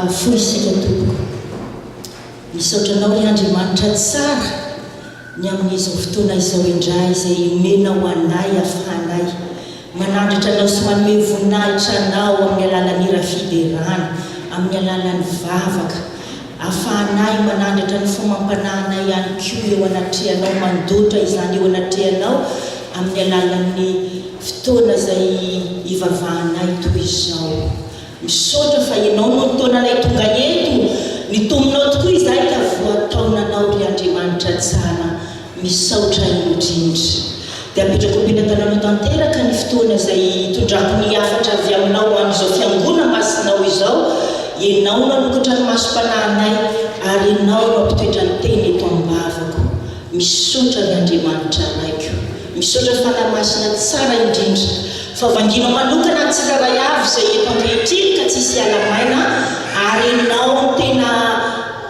Hivavaka fohy isika tompoko. Misaotra Anao ry Andriamanitra tsara ny amin'izao fotoana izao indray izay omenao anay afahanay manandratra Anao sy manome voninahitra Anao amin'ny alalan'ny hira fiderana, amin'ny alalan'ny vavaka. Afahanay manandratra ny fomam-panahinay ihany koa eo anatrehanao, mandoatra izany eo anatrehanao amin'ny alalan'ny fotoana izay ivavahanay toy izao. Misaotra fa Ianao no nitaona anay tonga eto, nitominao tokoa izahay ka voataonanao ry Andriamanitra tsara, misaotra indrindra. Dia apetrako am-pelatananao tanteraka ny fotoana izay hitondrako ny hafatra avy aminao ho an'izao fiangona masinao izao, Ianao no hanokatra ny masom-panahinay ary Ianao no hampitoetra ny teny eto am-bavako. Misaotra ry Andriamanitra Raiko. Misaotra Fanahy Masina tsara indrindra fa vanginao manokana ny tsirairay avy izay eto ankehitriny ka tsisy hiala maina ary Ianao no tena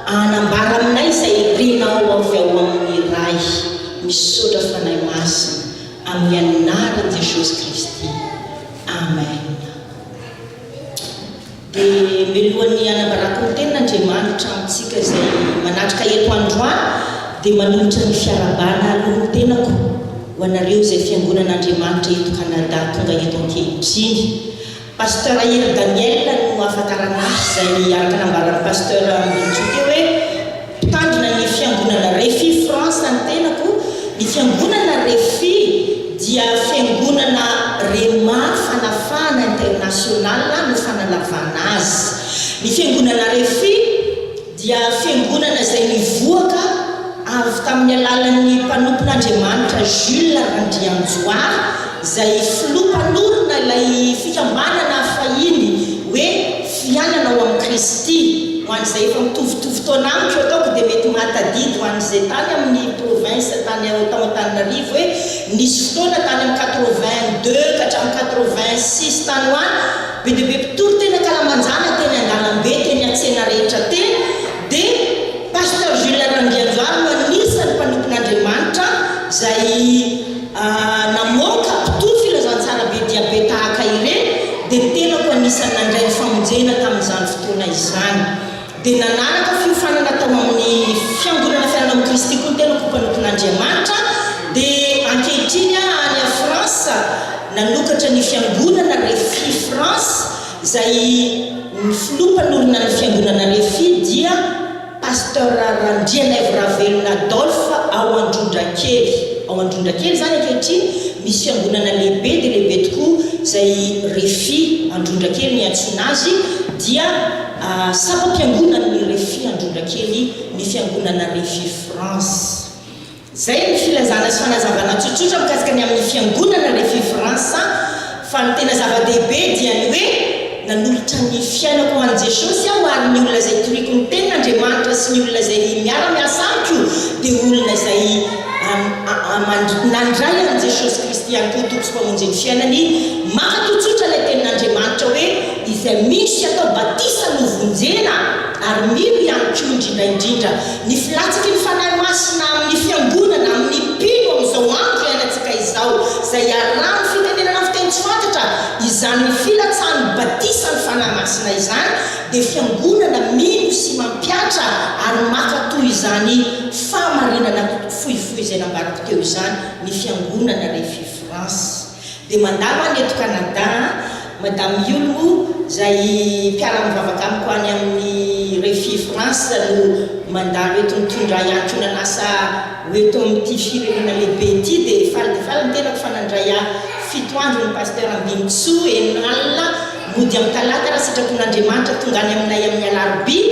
hanambara aminay izay renao avy ao amin'ny Ray. Misaotra Fanahy Masina amin'ny anaran'i Jesosy Kristy. Amen. Dia mialohan'ny hanambarako ny tenin'Andriamanitra amintsika izay manatrika eto androany dia manolotra ny fiarahabana aloha ny tenako ho anareo izay fiangonan'Andriamanitra eto Canada tonga eto ankehitriny. Pasteur Hery Daniel no ahafantarana ahy izay araka nambaran'ny Pasteur Ambinintsoa teo hoe Mpitandrina ny fiangonana Refi France ny tenako, ny fiangonana Refi dia fiangonana Rhema fanafahana international no fanalavana azy. Ny fiangonana Refi dia fiangonana izay nivoaka avy tamin'ny alalan'ny mpanompon'Andriamanitra Jules Randrianjohary izay filoha mpanorina ilay fikambanana fahiny hoe Fiainana ao amin'i Kristy. Ho an'izay efa mitovitovy taona amiko ataoko dia mety mahatadidy ho an'izay tany amin'ny province tany tao Antananarivo hoe nisy fotoana tany amin'ny 82 ka hatramin'ny 86 tany ho any be dia be mpitory teny ankalamanjana teny andalambe teny antsena rehetra teny dia Pasteur Jules Randrianjoary no anisan'ny mpanompon'Andriamanitra izay namoaka mpitory filazantsara be dia be tahaka ireny dia ny tenako anisan'ny nandray ny famonjena tamin'izany fotoana izany. Dia nanaraka fiofanana tao amin'ny Fiangonana Fiainana ao amin'i Kristy koa ny tenako ho mpanompon'Andriamanitra. Dia ankehitriny aho any France nanokatra ny Fiangonana Refi France izay ny filoha mpanorina ny Fiangonana Refi dia Pasteur Randrianaivo Ravelona Adolphe ao Androndrakely. Ao Androndrakely izany ankehitriny misy fiangonana lehibe dia lehibe tokoa izay Refi Androndrakely no iantsoana azy dia sampam-piangonan'ny Refi Androndrakely ny fiangonana Refi France. Izay ny filazana sy fanazavana tsotsotra mikasika ny amin'ny fiangonana Refi France fa ny tena zava-dehibe dia ny hoe nanolotra ny fiainako ho an'i Jesosy aho ary ny olona izay toriko ny tenin'Andriamanitra sy ny olona izay miara-miasa amiko dia olona izay nandray an'i Jesosy Kristy ihany koa Tompo sy Mpamonjy ny fiainany. Mankatò tsotra ilay tenin'Andriamanitra hoe izay mino sy atao batisa no vonjena ary mino ihany koa indrindra indrindra Ny filatsaky ny Fanahy Masina amin'ny Fiangonana, amin'ny mpino amin'izao andro iainantsika izao, izay iarahan'ny fitenenana amin'ny fiteny tsy fantatra, izany filatsahan'ny batisan'ny Fanahy Masina izany dia Fiangonana mino sy mampihatra ary maka toy izany fahamarinana fohifohy izay nambarako teo izany ny Fiangonana Refi France. Dia mandalo any eto Canada Madame Yul moa izay mpiara-mivavaka amiko any amin'ny Refi France no mandalo eto mitondra ahy ihany koa nanasa ho eto amin'ity firenena lehibe ity dia faly dia faly ny tenako fa nandray ahy fito andro ny Pasteur Ambinintsoa enina alina mody amin'ny talata raha sitrapon'Andriamanitra tonga any aminay amin'ny alarobia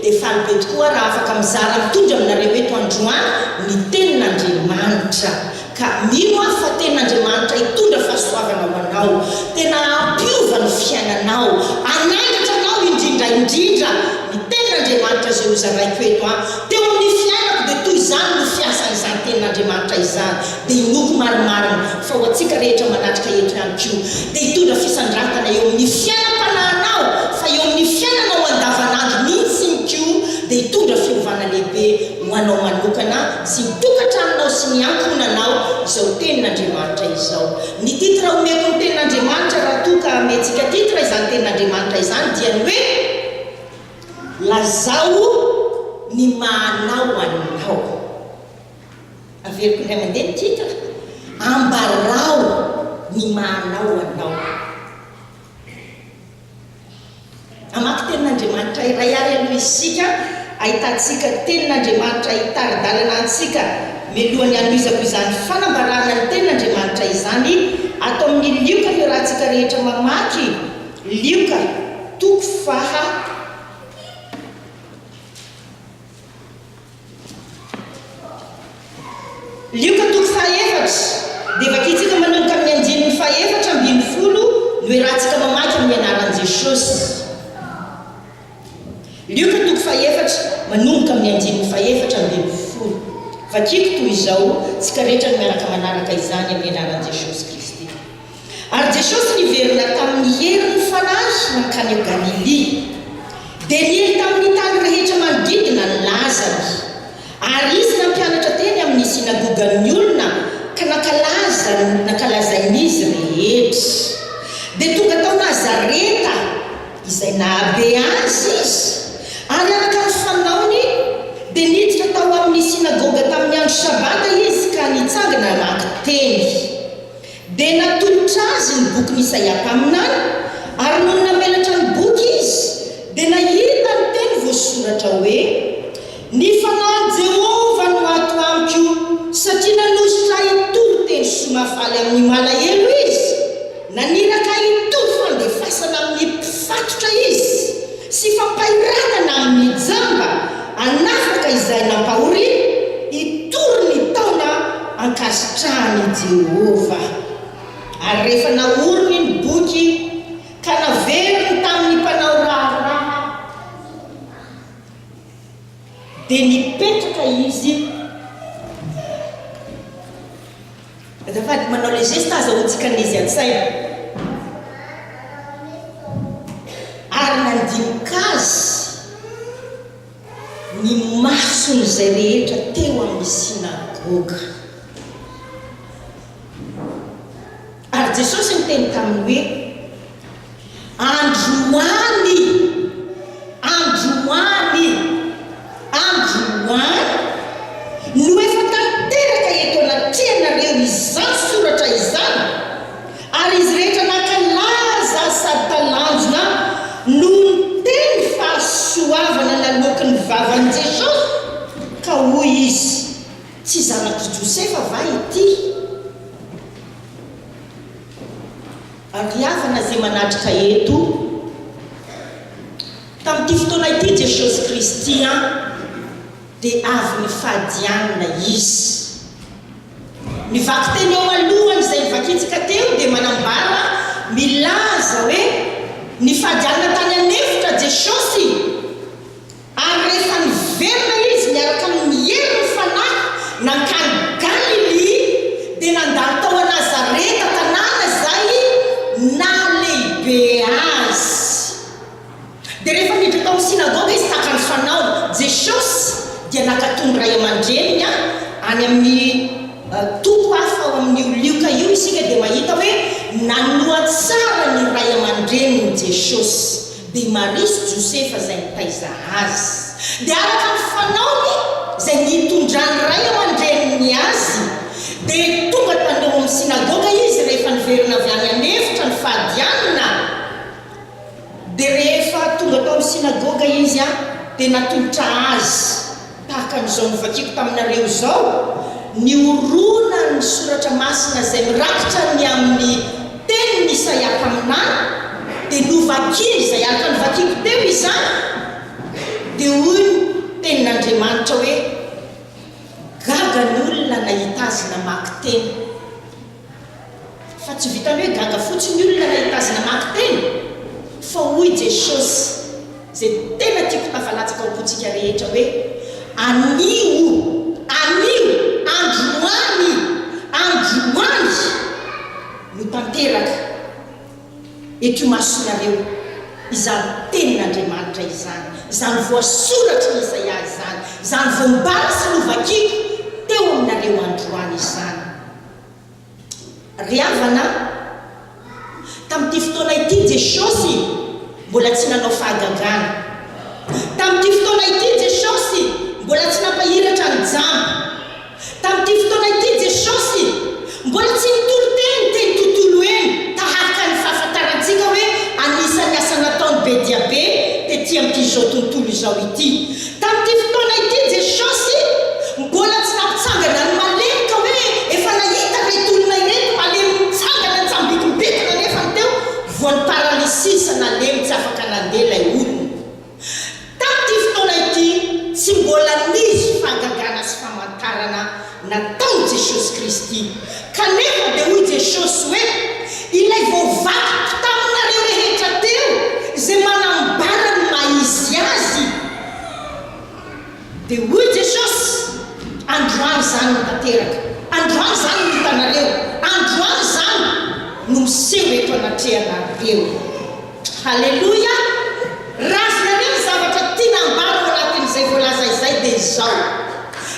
dia faly be tokoa aho raha afaka mizara mitondra aminareo eto androany ny tenin'Andriamanitra. Ka mino aho fa tena Andriamanitra hitondra fahasoavana ho anao, tena hampiova ny fiainanao, hanandratra anao indrindra indrindra ny tenin'Andriamanitra izay hozaraiko eto an. Teo amin'ny fiainako dia toy izany no fiasan'izany tenin'Andriamanitra izany, dia inoako marimarina fa ho antsika rehetra manatrika eto ihany koa dia hitondra fisandratana eo amin'ny fiainam-panahinao fa eo amin'ny fiainanao andavanandro mihitsy ihny koa dia hitondra fiovana lehibe ho anao manokana sy ny tokantranonao sy ny ankohonanao izao tenin'Andriamanitra izao. Ny titre omeko ny tenin'Andriamanitra raha toa ka amentsika titre izany tenin'Andriamanitra izany dia ny hoe. Lazao ny maha-anao anao. Averiko indray mandeha ny titre, Ambarao ny maha-anao anao. Hamaky tenin'Andriamanitra iray ary aloha isika, ahitantsika tenin'Andriamanitra hitari-dalana antsika mialohan'ny hanohizako izany fanambarana ny tenin'Andriamanitra izany ato amin'ny Lioka ny ratsika rehetra mamaky Lioka toko faha Lioka toko fahaefatra, dia vakintsika manomboka amin'ny andininy fahefatra ambinifolo no iarahantsika mamaky amin'ny anaran'i Jesosy. Lioka toko fahefatra, manomboka amin'ny andininy fahefatra ambinifolo. Vakiko toy izao, tsika rehetra no miaraka manaraka izany amin'ny anaran'i Jesosy Kristy. Ary Jesosy niverina tamin'ny herin'ny Fanahy nankany Galilia. Dia niely tamin'ny tany rehetra manodidina ny lazany. Ary Izy nampianatra teny amin'ny synagogan'ny olona ka nankalaza nankalazain'izy rehetra. Dia tonga tao Nazareta, izay nahabe Azy Izy, ary araka ny fanaony, dia niditra tao amin'ny synagoga tamin'ny andro Sabata Izy ka nitsangana hamaky teny. Dia natolotra azy ny bokin'i Isaia mpaminany, ary nony namelatra ny boky izy, dia nahita ny teny voasoratra hoe, Ny Fanahin'i Jehovah no ato amiko, satria nanositra ahy hitory teny soa mahafaly amin'ny malahelo izy, naniraka ahy hitory fandefasana amin'ny mpifatotra izy, sy fampahiratana amin'ny jamba, hanafaka izay nampahoriana, hitory ny taona ankasitrahan'i Jehovah. Ary rehefa naoriny ny boky ka naveriny tamin'ny mpanao raharaha, dia nipetraka izy. Azafady, manao le geste azahoantsika an'izy an-tsaina. Ary nandinika azy ny mason'izay rehetra teo amin'ny synagoga. Ary Jesosy niteny taminy hoe, Androany, androany, androany no efa tanteraka eto anatrehanareo izany soratra izany, ary izy rehetra nankalaza sady talanjona noho ny teny fahasoavana naloaky ny vavan'i Jesosy, ka hoy izy, Tsy zanak'i Josefa va ity? Ry havana izay manatrika eto, tamin'ity fotoana ity Jesosy Kristy dia avy nifady hanina Izy. Ny vakiteny eo alohany izay novakintsika teo dia manambara milaza hoe nifady hanina tany an'efitra Jesosy. Ary rehefa niverina izy niaraka amin'ny herin'ny Fanahy nankany Galilia, dia nandalo tao a Nazareta, tanàna izay nahalehibe azy. Dia rehefa niditra tao amin'ny synagoga izy tahaka ny fanaony, Jesosy dia nankatò ny ray aman-dreniny any amin'ny toko hafa ao amin'io Lioka io isika dia mahita hoe nanoa tsara ny ray aman-dreniny Jesosy. Dia Maria sy Josefa izay nitaiza azy. Dia araka ny fanaony izay nitondran'ny ray aman-dreniny azy, dia tonga tany ao amin'ny synagoga izy rehefa niverina avy any an'efitra nifady hanina. Dia rehefa tonga tao amin'ny synagoga izy, dia natolotra azy tahaka an'izao novakiko taminareo izao, ny horonan'ny Soratra Masina izay mirakitra ny amin'ny tenin'i Isaia mpaminany, dia novakiny, izay araka novakiko teo izany, dia hoy ny tenin'Andriamanitra hoe, Gaga ny olona nahita azy namaky teny. Fa tsy vitan'ny hoe gaga fotsiny ny olona nahita azy namaky teny, fa hoy Jesosy, izay tena tiako tafalatsaka ao am-pontsika rehetra hoe, Anio, anio, androany, androany no tanteraka eto imasonareo izany tenin'Andriamanitra izany, izany voasoratr'i Isaia izany, izany voambara sy novakiko teo aminareo androany izany. Ry havana a! Tamin'ity fotoana ity Jesosy mbola tsy nanao fahagagana. Tamin'ity fotoana ity Jesosy mbola tsy nampahiratra ny jamba. Tamin'ity fotoana ity Jesosy mbola tsy nitory teny teny tontolo eny tahaka ny fahafantarantsika hoe anisan'ny asa nataony be dia be tety amin'ity izao tontolo izao ity. Tamin'ity fotoana ity Jesosy mbola tsy nampitsangana ny malemy ka hoe efa nahita ireto olona ireto malemy nitsangana nitsambikimbikina nefa ny teo voan'ny paralysis nalemy tsy afaka nandeha ilay olona. Tamin'ity fotoana ity, tsy mbola nisy fahagagana sy famantarana nataon'i Jesosy Kristy. Kanefa dia hoy Jesosy hoe, Ilay voavakiko taminareo rehetra teo, izay manambara ny maha-izy Azy. Dia hoy Jesosy, Androany izany no tanteraka, androany izany no hitanareo, androany izany no miseho eto anatrehanareo. Haleloia! Raha azonareo ny zavatra tiana ambara ao anatin'izay voalaza izay dia izao,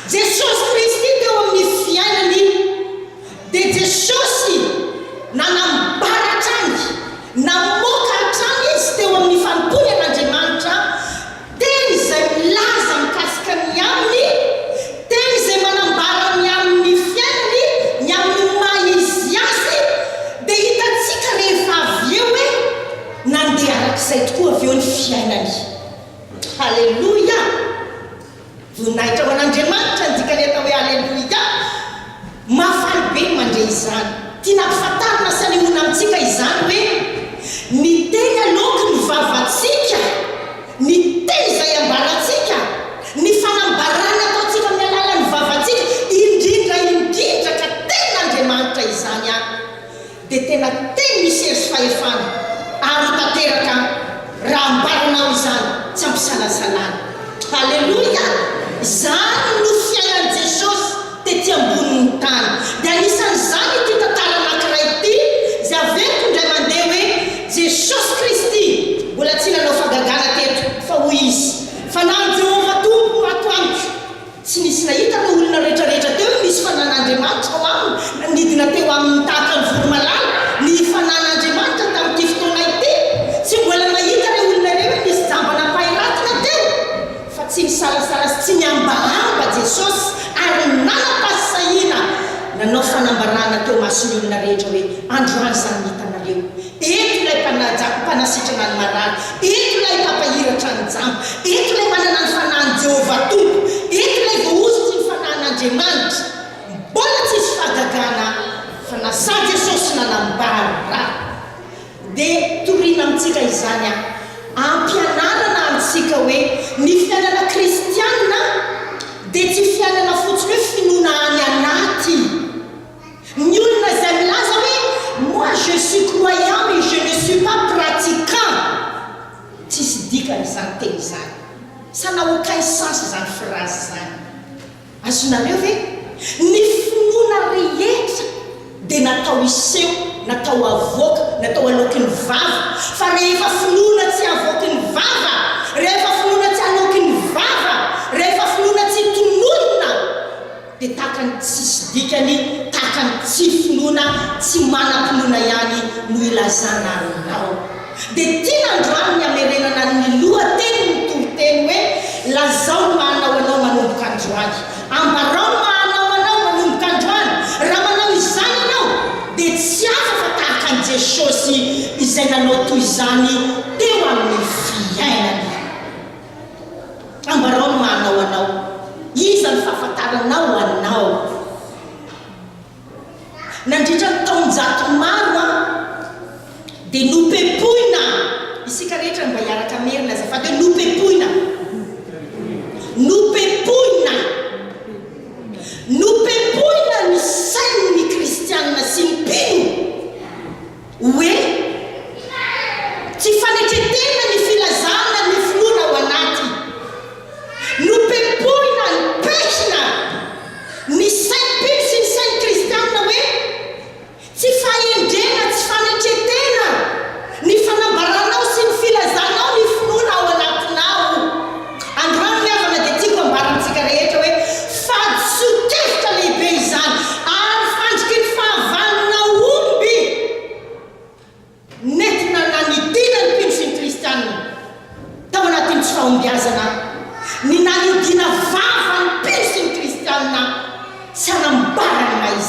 Jesosy Kristy teo amin'ny fiainany dia Jesosy nanambara hatrany, namoaka hatrany Izy teo amin'ny fanompoany an'Andriamanitra, Teny izay milaza mikasika ny aminy, teny izay manambara ny amin'ny fiainany, ny amin'ny maha izy azy, dia hitantsika rehefa avy eo hoe nandeha arak'izay tokoa avy eo ny fiainany. Haleloia! Voninahitra ho an'Andriamanitra ny dikan'ny atao hoe Aleloia! Mahafaly be ny mandre izany. Tiana ampifantarina sy anehoana amintsika izany hoe ny teny aloaky ny vavantsika, ny teny izay ambarantsika, ny fanambarana ataontsika amin'ny alalan'ny vavantsika, indrindra indrindra ka tenin'Andriamanitra izany an! dia tena teny misy hery sy fahefana ary ho tanteraka raha ambaranao izany tsy ampisalasalana. Aleloia! Izany no fiainan'i Jesosy tety ambonin'ny tany. Dia anisan'izany ity tantara anankiray ity izay averiko indray mandeha hoe Jesosy Kristy mbola tsy nanao fahagagana teto fa hoy Izy, Fanahin'i Jehovah Tompo no ato amiko. Tsy nisy nahita ireo olona rehetrarehetra teo hoe misy fanan'Andriamanitra ao aminy, na nidina teo aminy tahaka ny voromalala ny fanan'Andriamanitra tamin'ity fotoana ity. Tsy mbola nahita ireo olona ireo hoe nisy jamba nampahiratina teo. Fa tsy nisalasala sy tsy nihambahamba Jesosy ary nanam-pahasahiana nanao fanambarana teo imason'ny olona rehetra hoe, Androany izany ny hitanareo. Eto ilay mpanasitrana ny marary, eto ilay mpampahiratra ny jamba, eto ilay manana ny fanahin'i Jehovah Tompo, eto ilay voahosotry ny fanahin'Andriamanitra. Mbola tsisy fahagagana fa nasain'i Jesosy nanambara. Dia torina amintsika izany an! Ampianarana antsika hoe ny fiainana kristiana dia tsy fiainana fotsiny hoe finoana any anaty. Ny olona izay milaza hoe moi je suis croyant mais je ne suis pas pratiquant, tsisy dikany izany teny izany. Ça n'a aucun sens izany phrase izany. Azonareo ve? Ny finoana rehetra dia natao hiseho, natao havoaka, natao haloaky ny vava. Fa rehefa finoana tsy havoaky ny vava, rehefa finoana tsy haloaky ny vava, rehefa finoana tsy tononina, dia tahaka ny tsisy dikany, tahaka ny tsy finoana, tsy manam-pinoana ihany no ilazana anao. Dia tiana androany ny hamerenana ny lohatenin'ny toriteny hoe, Lazao ny maha-anao anao manomboka androany. Ambarao ny maha-anao anao manomboka androany. Raha manao izany ianao, dia tsy hafa fa tahaka an'i Jesosy izay nanao toy izany teo amin'ny fiainany. Ambarao ny maha-anao anao. Iza no fahafantaranao anao? Nandritra ny taonjato maro an, dia nopepoina, isika rehetra mba hiaraka hamerina azafady hoe nopepoina. Nopepoina. Nopepoina ny sain'ny kristianina sy ny mpino. Hoe tsy fanetren-tena ny filazana ny finoana ao anaty. Nopepohina ny pehina ny sain'ny mpino sy ny sain'ny kristianina hoe tsy fahendrena, tsy fanetren-tena ny fanambaranao sy ny filazanao ny finoana ao anatinao.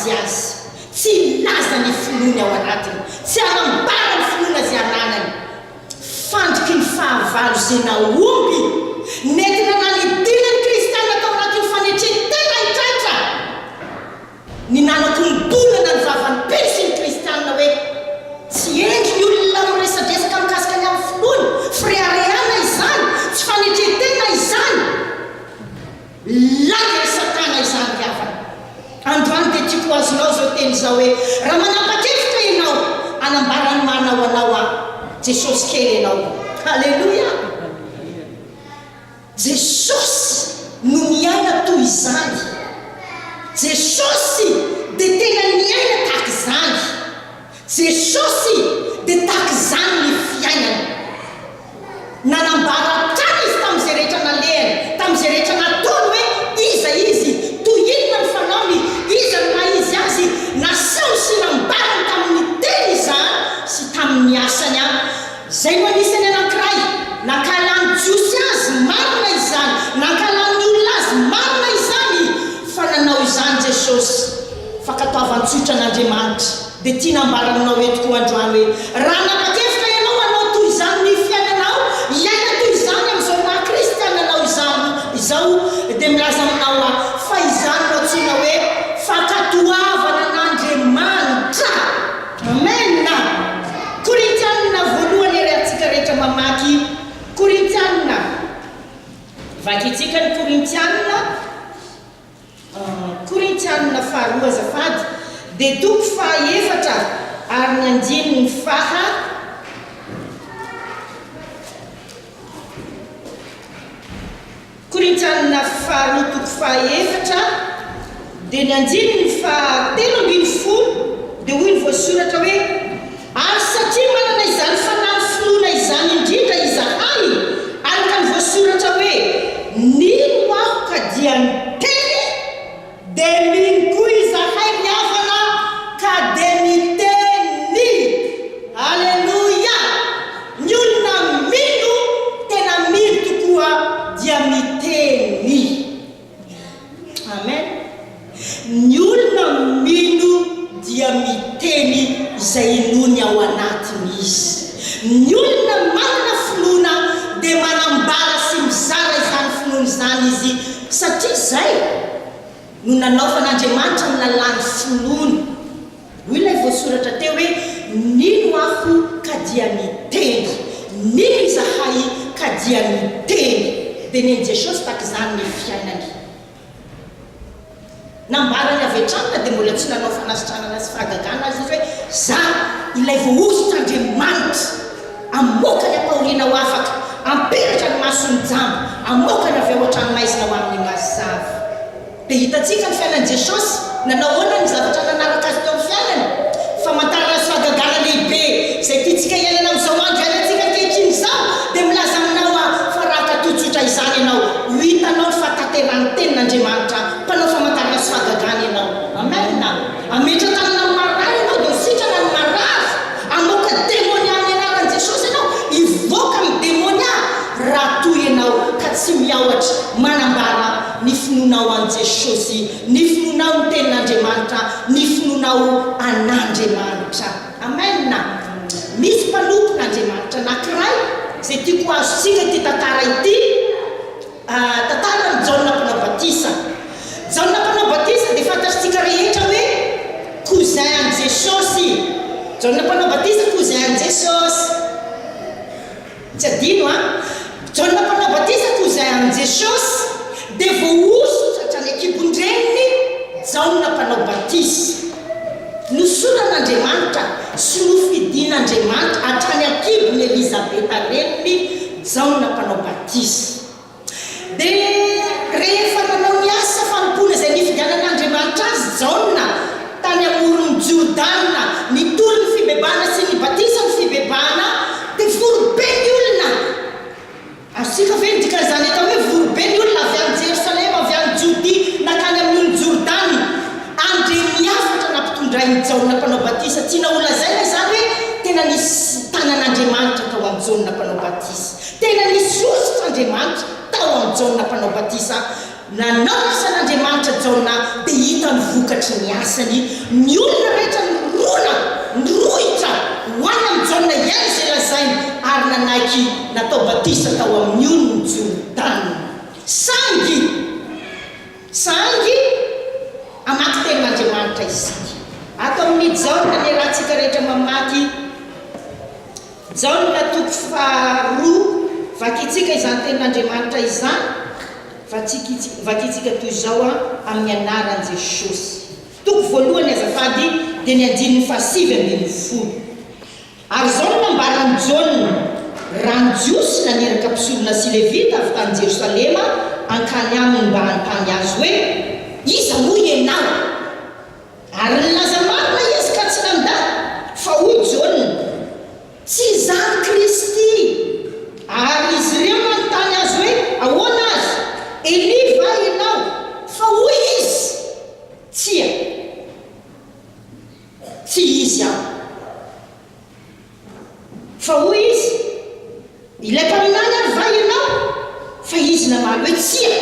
maha-izy azy, tsy hilaza ny finoany ao anatiny, tsy hanambara ny finoana izay ananany. Fandriky ny fahavalo izay nahomby nentina nanidina ny kristiana tao anatin'ny fanetren-tena hitraitra. Ny nanakombolana ny vavan'ny mpino sy ny kristiana hoe tsy hendry ny olona miresadresaka mikasika ny amin'ny finoany, fireharehana izany, tsy fanetren-tena izany. Laingan'i Satana izany ry havana. Androany dia tiako ho azonao izao teny izao hoe, raha manapa-kevitra ianao hanambara ny maha anao anao aho, Jesosy kely ianao. Aleloia! Jesosy no niaina toy izany. Jesosy dia tena niaina tahaka izany. Jesosy dia tahaka izany ny fiainany. Nanambara hatrany Izy tamin'izay rehetra nalehany, tamin'izay rehetra nataony hoe iza Izy, toy inona ny fanaony, iza no maha Izy Azy. Nasehony sy nambarany tamin'ny teny izany sy tamin'ny asany. Izay no anisan'ny anankiray nankahalan'ny Jiosy azy, marina izany, nankahalan'ny olona azy, marina izany, fa nanao izany Jesosy, fankatoavan-tsotra an'Andriamanitra. Dia tiana ambara aminao eto koa androany hoe, raha nanapa-kevitra ianao hanao toy izany ny fiainanao, hiaina toy izany amin'izao maha kristiana anao izany izao, dia milaza aminao aho fa izany no antsoina hoe fankatoavana an'Andriamanitra. Amen! Korintianina voalohany ary antsika rehetra mamaky Korintianina. Vakintsika ny Korintianina, Korintianina faharoa azafady, dia toko fahaefatra ary ny andininy faha. Korintianina faharoa toko fahaefatra dia ny andininy faha 13 dia hoy ny voasoratra hoe, Ary satria manana izany fanahy finoana izany indrindra izahay, araka ny voasoratra hoe, Nino aho ka dia niteny, dia mino koa izahay ry havana ka dia miteny. Aleloia! Ny olona mino, tena mino tokoa dia miteny. Amen. Ny olona mino dia miteny izay inoany ao anatiny izy. Ny olona manana finoana dia manambara sy mizara izany finoany izany izy satria izay no nanaovan'Andriamanitra ny lalàn'ny finoana. Hoy ilay voasoratra teo hoe, Nino aho ka dia niteny. Nino izahay ka dia niteny. Dia nen'i Jesosy tahaka izany ny fiainany. Nambarany avy hatrany na dia mbola tsy nanao fanasitranana sy fahagagana aza izy hoe, Izaho ilay voahosotr'Andriamanitra hamoaka ny ampahoriana ho afaka, hampiratra ny mason'ny jamba, hamoaka ny avy ao an-tranomaizina ho amin'ny mazava. Dia hitantsika ny fiainan'i Jesosy, nanao ahoana ny zavatra nanaraka Azy teo amin'ny fiainany. Famantarana sy fahagagana lehibe izay tiantsika hiainana amin'izao andro iainantsika ankehitriny izao, dia milaza aminao aho fa raha hankatò tsotra izany ianao, ho hitanao ny fahatanterahan'ny Tenin'Andriamanitra, mpanao famantarana sy fahagagana ianao. Amen. Hametra-tanana amin'ny marary ianao dia ho sitrana ny marary. Hamoaka demonia amin'ny anaran'i Jesosy ianao, hivoaka ny demonia raha toa ianao ka tsy miahotra manambara ny finoanao an'i Jesosy, ny finoanao ny Tenin'Andriamanitra, ny finoanao an'Andriamanitra. Amen! Misy mpanompon'Andriamanitra anankiray izay tiako ho azontsika ity tantara ity, tantaran'i Jaona Mpanao Batisa. Jaona Mpanao Batisa dia fantatritsika rehetra hoe cousin an'i Jesosy. Jaona Mpanao Batisa cousin an'i Jesosy. Tsy adino an! Jaona Mpanao Batisa cousin an'i Jesosy dia voahosotra hatrany an-kibon-dreniny Jaona Mpanao Batisa. Nosoran'Andriamanitra sy nofidin'Andriamanitra hatrany an-kibon'i Elizabeta reniny Jaona Mpanao Batisa. Dia rehefa nanao ny asa fanompoana izay nifidianan'Andriamanitra azy Jaona tany amoron'i Jordana, nitory ny fibebahana sy ny batisa ny fibebahana, dia vory be ny olona. Azontsika ve ny dikan'izany atao hoe vory be ny olona avy any Jerosalema, avy any Jodia, nankany amin'ny ony Jordana? Andre ny hafatra nampitondrain'i Jaona Mpanao Batisa. Tiana holazaina izany hoe tena nisy tanan'Andriamanitra tao amin'i Jaona Mpanao Batisa. Tena nisy hosotra Andriamanitra tao amin'i Jaona Mpanao Batisa. Nanao ny asan'Andriamanitra Jaona dia hita. Inona no vokatry ny asany? Ny olona rehetra nirona, nirohitra ho any amin'i Jaona hihaino izay lazainy ary nanaiky natao batisa tao amin'ny onin'i Jordana. Saingy, saingy, hamaky tenin'Andriamanitra isika. Ato amin'ny Jaona niarahantsika rehetra mamaky Jaona toko faharoa, vakintsika izany tenin'Andriamanitra izany, vakintsika toy izao amin'ny anaran'i Jesosy. Toko voalohany azafady dia ny andininy faha-19. Ary izao no nambaran'i Jaona, raha ny Jiosy naniraka mpisorona sy Levita avy tany Jerosalema hankany aminy mba hanontany azy hoe, Iza moa ianao? Ary nilaza marina izy ka tsy nandà, fa hoy Jaona, Tsy izaho Kristy. Ary izy ireo nanontany azy hoe, Ahoana ary? Elia va ianao? Fa hoy izy, Tsia, tsy izy aho. Fa hoy izy, Ilay mpaminany ary va ianao? Fa izy namaly hoe, Tsia.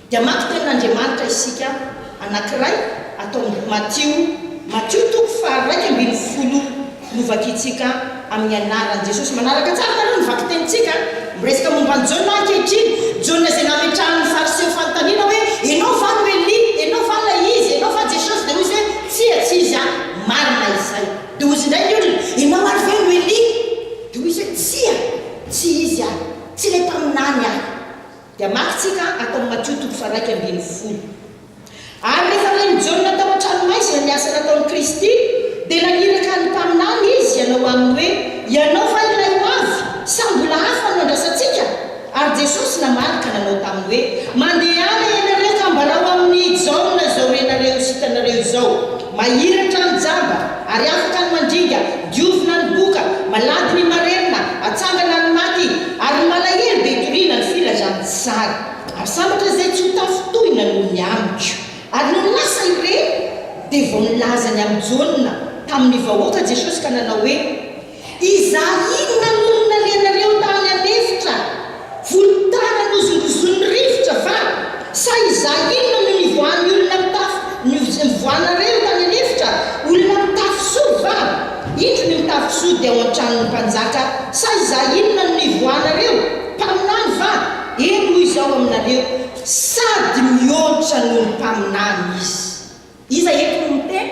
Dia hamaky tenin'Andriamanitra isika anankiray ato amin'ny Matio, Matio toko faha-11 no vakintsika amin'ny anaran'i Jesosy. Manaraka tsara nareo ny vakitenintsika, miresaka momba an'i Jaona ankehitriny, Jaona izay nametrahan'ny Fariseo fanontaniana hoe, Ianao va no Elia? Ianao va ilay izy? Ianao va Jesosy? Dia hoy izy hoe, Tsia, tsy izy aho. Marina izay. Dia hoy izy indray ny olona, Ianao ary ve no Elia? Dia hoy izy hoe, Tsia, tsy izy aho. Tsy ilay mpaminany aho. Dia hamaky tsika ato amin'ny Matio toko faha-11. Ary rehefa ren'i Jaona tao an-tranomaizina ny asa nataon'i Kristy, dia naniraka ny mpaminany izy hanao aminy hoe, Ianao va ilay ho avy, sa mbola hafa no andrasantsika? Ary Jesosy namaly ka nanao taminy hoe, Mandehana ianareo ka ambarao amin'i Jaona izao renareo sy hitanareo izao, Mahiratra ny jamba, ary afaka ny mandringa, diovina ny boka, malady ny marenina, atsangana ny maty, ary ny malahelo dia itoriana ny filazantsara. Ary sambatra izay tsy ho tafintohina noho ny amiko. Ary nony lasa ireny, dia vao nilaza ny amin'i Jaona tamin'ny vahoaka Jesosy ka nanao hoe, Izaho inona no nalehanareo tany an'efitra? Volotara nozongozonin'ny rivotra va? Sa izaho inona no nivoahan'ny olona mitafy nivoahanareo tany an'efitra? Olona mitafy soa va? Indro ny mitafy soa dia ao an-tranon'ny mpanjaka. Sa izaho inona no nivoahanareo? Mpaminany va? Eny, hoy izaho aminareo, sady mihoatra noho ny mpaminany izy. Iza eto no miteny?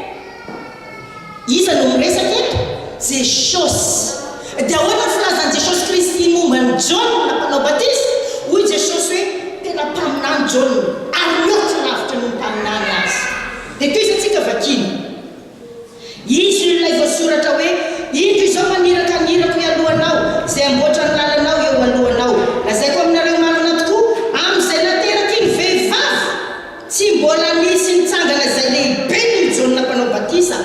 Iza no miresaka eto? Jesosy. Dia ahoana ny filazan'i Jesosy Kristy momba an'i Jaona mpanao batisa? Hoy Jesosy hoe, Tena mpaminany Jaona, ary mihoatra lavitra noho ny mpaminany aza. Dia tohizantsika vakiana. Izy no ilay voasoratra hoe, Indro izao maniraka ny irako hialoha anao, izay hamboatra ny lalanao eo alohanao. Lazaiko aminareo marina tokoa, amin'izay nateraky ny vehivavy, Tsy mbola nisy nitsangana izay lehibe noho i Jaona Mpanao Batisa,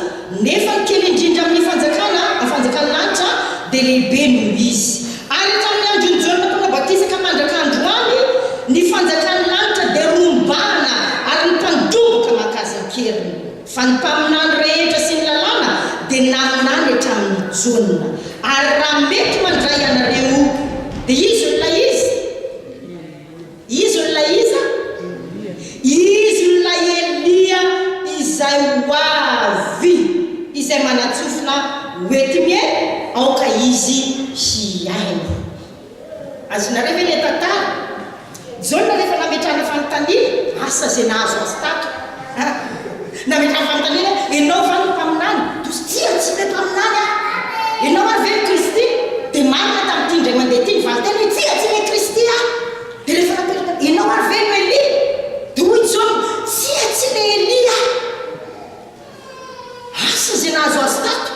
nefa ny kely indrindra amin'ny fanjakana, fanjakan'ny lanitra, dia lehibe noho izy. Ary hatramin'ny andron'i Jaona Mpanao Batisa ka mandraka androany, ny fanjakan'ny lanitra dia rombahana, ary ny mpandroboka maka azy an-keriny. Fa ny mpaminany rehetra sy ny lalàna dia naminany hatramin'i Jaona. Ary raha mety mandray ianareo, dia izy no ilay iza? Izy no ilay iza? Izy no ilay Elia izay ho avy, izay manan-tsofina hoenti-mihaino, aoka izy hihaino. Azonareo ve ilay tantara? Jaona rehefa nametrahana fanontaniana, asa izay nahazo azy tato. Nametrahana fanontaniana hoe, Ianao va no mpaminany? Dia hoy izy, Tsia, tsy ilay mpaminany aho. Ianao ary ve no Kristy? Dia marina tamin'ity indray mandeha ity ny valinteny hoe, Tsia, tsy ilay Kristy aho. Dia rehefa napetraka, Ianao ary ve no Elia? Dia hoy Jaona, Tsia, tsy ilay Elia aho. Asa izay nahazo azy tato.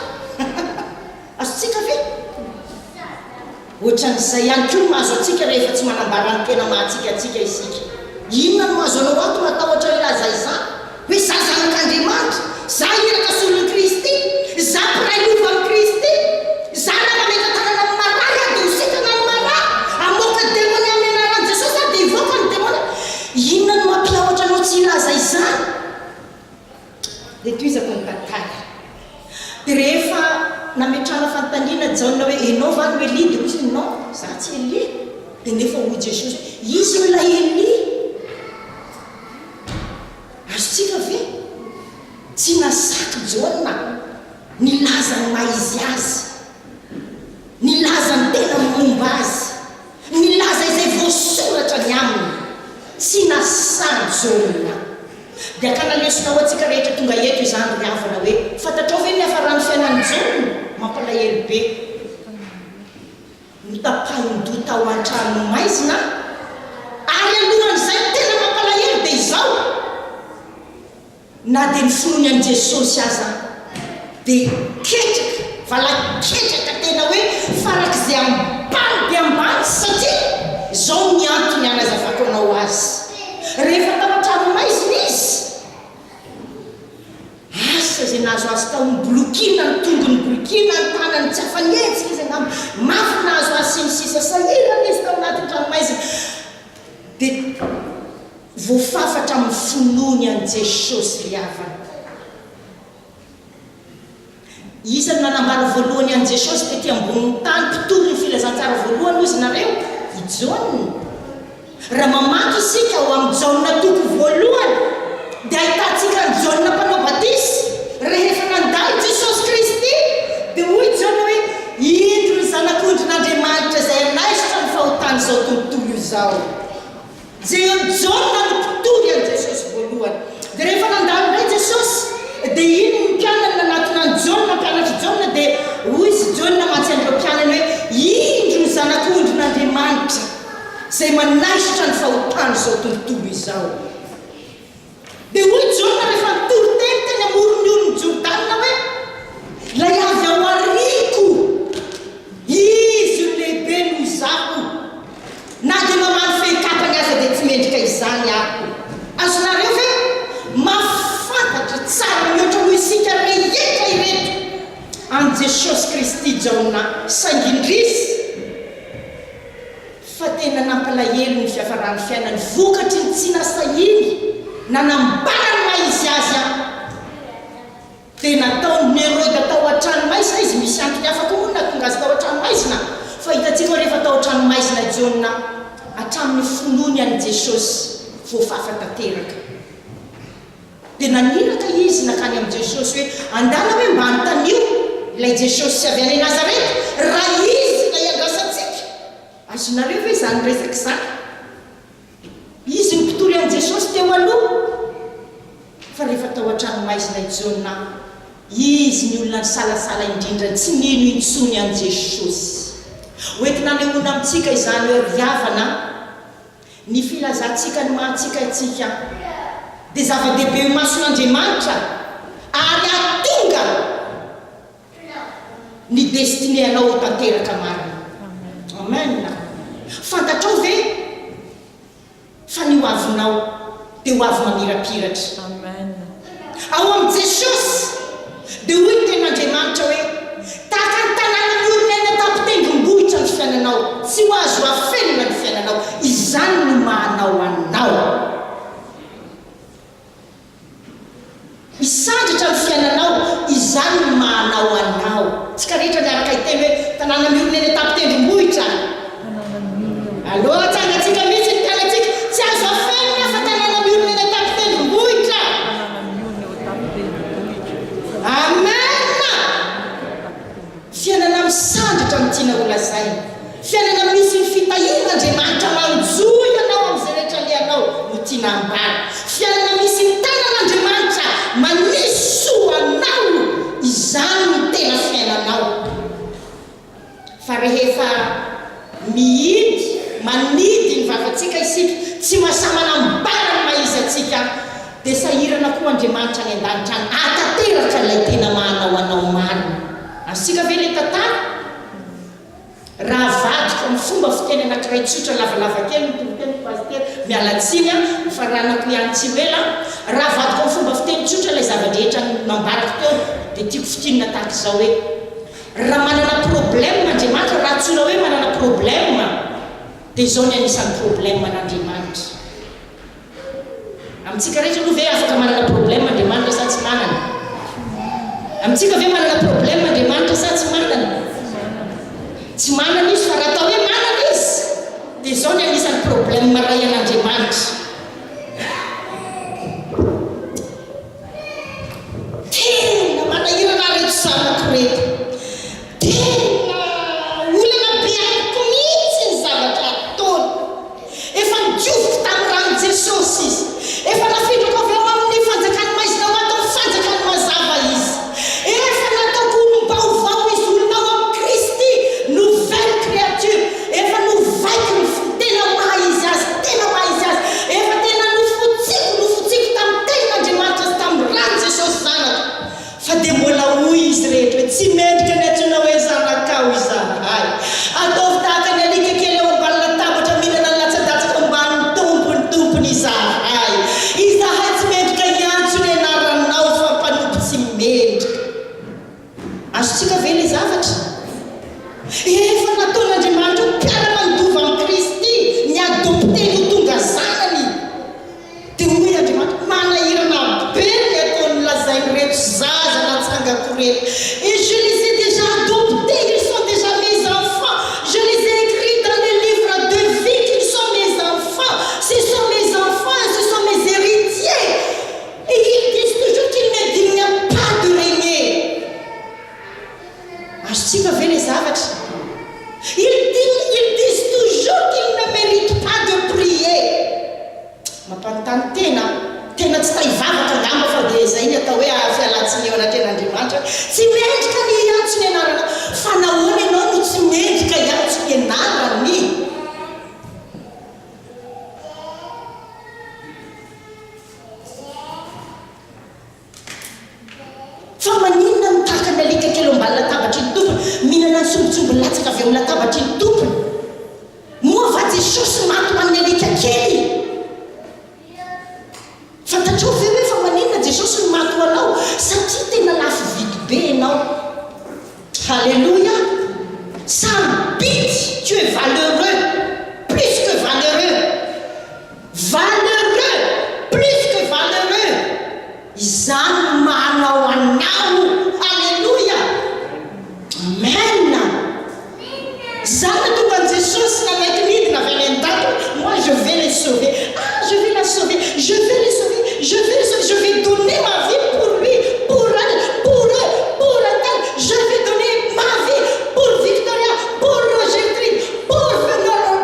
Azontsika ve? Ohatran'izay ihany koa no mahazo antsika rehefa tsy manambara ny tena maha antsika antsika isika. Inona no mahazo anao ato matahotra hilaza izany? Hoe za zanak'Andriamanitra, za iraka solon'i Kristy, za mpiray lova amin'i Kristy, za na mametra-tanana amin'ny marary aho dia ho sitrana ny marary, hamoaka demonia amin'ny anaran'i Jesosy aho dia hivoaka ny demonia. Inona no mampiahotra anao tsy hilaza izany? Dia tohizako ny tantara. Dia rehefa nametrahana fanontaniana Jaona hoe, Ianao va no Elia? Dia hoy izy hoe, Non, izaho tsy Elia. Dia nefa hoy Jesosy hoe, Izy no ilay Elia. Tsy nasahy Jaona. Dia hakana lesona ho antsika rehetra tonga eto izany ry havana hoe, fantatrao ve ny niafaran'ny fiainan'i Jaona? Mampalahelo be. Notapahin-doha tao an-tranomaizina ary alohan'izay ny tena mampalahelo dia izao, na dia ny finoany an'i Jesosy aza dia ketraka, vala-ketraka tena hoe farak'izay ambany dia ambany satria izao ny antony hanazavako anao azy, rehefa tao an-tranomaizina izy, Asa izay nahazo azy tao, nibolokiana ny tongony, nibolokiana ny tanany, tsy afa-nihetsika izy angamba, mafy ny nahazo azy sy ny sisa Sahirana izy tao anatin'ny tranomaizina, dia voafafa hatramin'ny finoany an'i Jesosy ry havana. Iza no nanambara voalohany an'i Jesosy tety ambonin'ny tany, mpitory ny filazantsara voalohany hozy nareo? I Jaona. Raha mamaky isika ao amin'ny Jaona toko voalohany dia ahitantsika an'i Jaona mpanao batisa rehefa nandalo Jesosy Kristy dia hoy Jaona hoe, Indro ny Zanak'ondrin'Andriamanitra izay hanaisotra ny fahotan'izao tontolo izao. Jaona no mpitory an'i Jesosy voalohany. Dia rehefa nandalo indray Jesosy, dia iny ny mpianany nanatona an'i Jaona, mpianatr'i Jaona, dia hoy izy Jaona mantsy an'ireo mpianany hoe, Indro ny Zanak'ondrin'Andriamanitra, izay manaisotra ny fahotan'izao tontolo izao. Dia hoy Jaona rehefa nitory teny teny amoron'ny onin'i Jordana hoe, Ilay avy ao aoriako, izy no lehibe noho izaho. Na dia mamaly fehin-kapany aza dia tsy mendrika izany aho. Azonareo ve? Mahafantatra tsara mihoatra noho isika rehetra ireto an'i Jesosy Kristy Jaona, saingy indrisy, Fa tena nampalahelo ny fiafaran'ny fiainany vokatry ny tsy nasahiany nanambara ny maha izy azy an! Dia nataon'i Heroda tao an-tranomaizina izy, misy antony hafa koa moa no nahatonga azy tao an-tranomaizina, fa hitantsika hoe rehefa tao an-tranomaizina i Jaona hatramin'ny finoany an'i Jesosy voafafa tanteraka. Dia naniraka izy nankany amin'i Jesosy hoe, Andana hoe mba anontanio ilay Jesosy avy any Nazareta, raha Izy ilay andrasantsika. Azonareo ve izany resaka izany? Izy no mpitory an'i Jesosy teo aloha. Fa rehefa tao an-tranomaizina i Jaona, izy ny olona nisalasala indrindra, tsy nino intsony an'i Jesosy. Hoentina anehoana amintsika izany hoe ry havana, Ny filazantsika ny maha antsika antsika dia zava-dehibe eo imason'Andriamanitra ary hahatonga ny destinée anao ho tanteraka marina. Amen. Fantatrao ve fa ny ho avinao dia ho avy mamirapiratra. Ao amin'i Jesosy dia hoy ny tenin'Andriamanitra hoe, Tahaka ny tanàna miorina eny an-tampon-tendrombohitra ny fiainanao, tsy ho azo afenina ny fiainanao. Izany no maha-anao anao. Hisandratra ny fiainanao, izany no maha-anao anao. Tsika rehetra miaraka hiteny hoe, Tanàna miorina eny an-tampon-tendrombohitra. Aleo atsangantsika mihitsy ny tanantsika. Tsy azo afenina fa tanàna miorina eny an-tampon-tendrombohitra. Amen! Fiainana misandratra no tiana ho lazaina. Fiainana misy ny fitahian'Andriamanitra manjohy anao amin'izay rehetra alehanao no tiana ambara. Fiainana misy ny tanan'Andriamanitra manisy soa anao, izany no tena fiainanao. Fa rehefa mihidy, manidy ny vavantsika isika, tsy mahasahy manambara ny maha izy antsika, dia sahirana koa Andriamanitra any an-danitra any hahatanteraka ilay tena maha anao anao marina. Azontsika ve ilay tantara? Raha avadiko amin'ny fomba fiteny anankiray tsotra lavalava kely ny toriteniko Pasitera, miala tsiny an, hofaranako ihany tsy ho ela an, raha avadiko amin'ny fomba fiteny tsotra ilay zava-drehetra nambarako teo dia tiako fintinina tahaka izao hoe, Raha manana problème Andriamanitra, raha antsoina hoe manana problème, dia izao ny anisan'ny problème an'Andriamanitra. Amintsika rehetra aloha ve afaka manana problème Andriamanitra sa tsy manana? Amintsika ve manana problème Andriamanitra sa tsy manana? Tsy manana izy, fa raha atao hoe manana izy, dia izao ny anisan'ny problème iray an'Andriamanitra. Tena manahirana ahy reto zanako reto. Tena olana be amiko mihitsy ny zavatra ataony. Efa nodioviko tamin'ny ran'i Jesosy. ireto. Et je les ai déjà adoptés, ils sont déjà mes enfants. Je les ai écrits dans le livre de vie qu'ils sont mes enfants. Ce sont mes enfants et ce sont mes héritiers. Et ils disent toujours qu'ils ne dignent pas de régner. Azontsika ve le zavatra? Ils disent, ils disent toujours qu'ils ne méritent pas de prier. Mampanontany tena, tena tsy ta hivavaka angamba fa dia izay ny atao hoe fialantsiny eo anatrehan'Andriamanitra. Tsy mendrika ny hiantso ny anarana. Fa nahoana ianao no tsy mendrika hiantso ny anarany? Fa maninona no tahaka ny alika kely eo ambany latabatry ny tompony, mihinana ny sombintsombiny latsaka avy eo amin'ny latabatry ny tompony? Moa va Jesosy maty ho an'ny alika kely? Fantatrao ve hoe fa maninona Jesosy no maty ho anao? Satria tena lafo vidy be ianao. Haleloia! Sarobidy, tu es valeureux, plus que valeureux. Valeureux, plus que valeureux. Izany no maha-anao anao. Haleloia! Amen! Izany no tonga an'i Jesosy nanaiky nidina avy any an-danitra hoe, moi je vais les sauver, ah je vais la sauver, je vais les sauver, je vais les sauver, je vais donner ma vie pour lui, pour elle, pour eux, pour un tel, je vais donner ma vie pour Victoria, pour Rogertrine, pour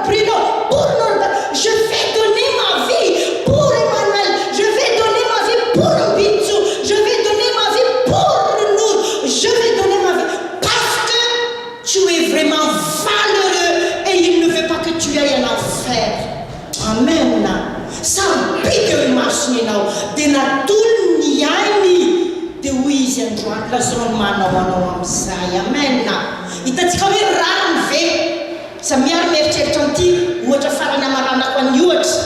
Bruno, pour Norbert, je vais donner ma vie pour Emmanuel, je vais donner ma vie pour Mbitso, je vais donner ma vie pour Nour, je vais donner ma vie parce que tu es vraiment valeureux et il ne veut pas que tu ailles en enfer. Amen. Sarobidy eo imasony ianao. Dia natolony ny ainy. Dia hoy izy androany, lazao ny manao anao amin'izay. Amen. Hitantsika hoe rariny ve? Samia ary mieritreritra an'ity ohatra farany hamaranako an'ny ohatra.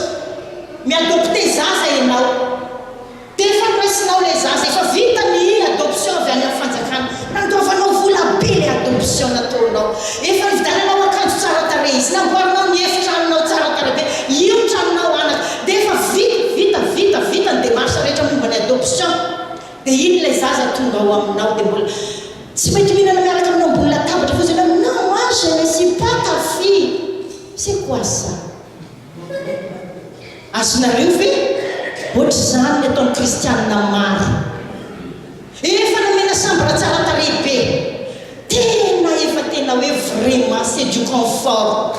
Mi-adopter zaza ianao. Dia efa noraisinao ilay zaza, efa vita ny adoption avy any amin'ny fanjakana. Nandoavanao vola be ilay adoption nataonao. Efa nividiananao akanjo tsara tarehy izy, namboarinao ny efitranonao tsara tarehy be, io ny tranonao anaka. Dia efa vita, vita, vita, vita ny démarche rehetra momba ny adoption. Dia iny ilay zaza tonga ao aminao dia mbola tsy mety mihinana miaraka aminao ambony latabatra fotsiny hoe non moi je ne suis pas ta fille. C'est quoi ça? Azonareo ve? Ohatr'izany ny ataon'ny kristianina maro. Efa nomena chambre tsara tarehy be. Tena efa tena hoe vraiment c'est du confort.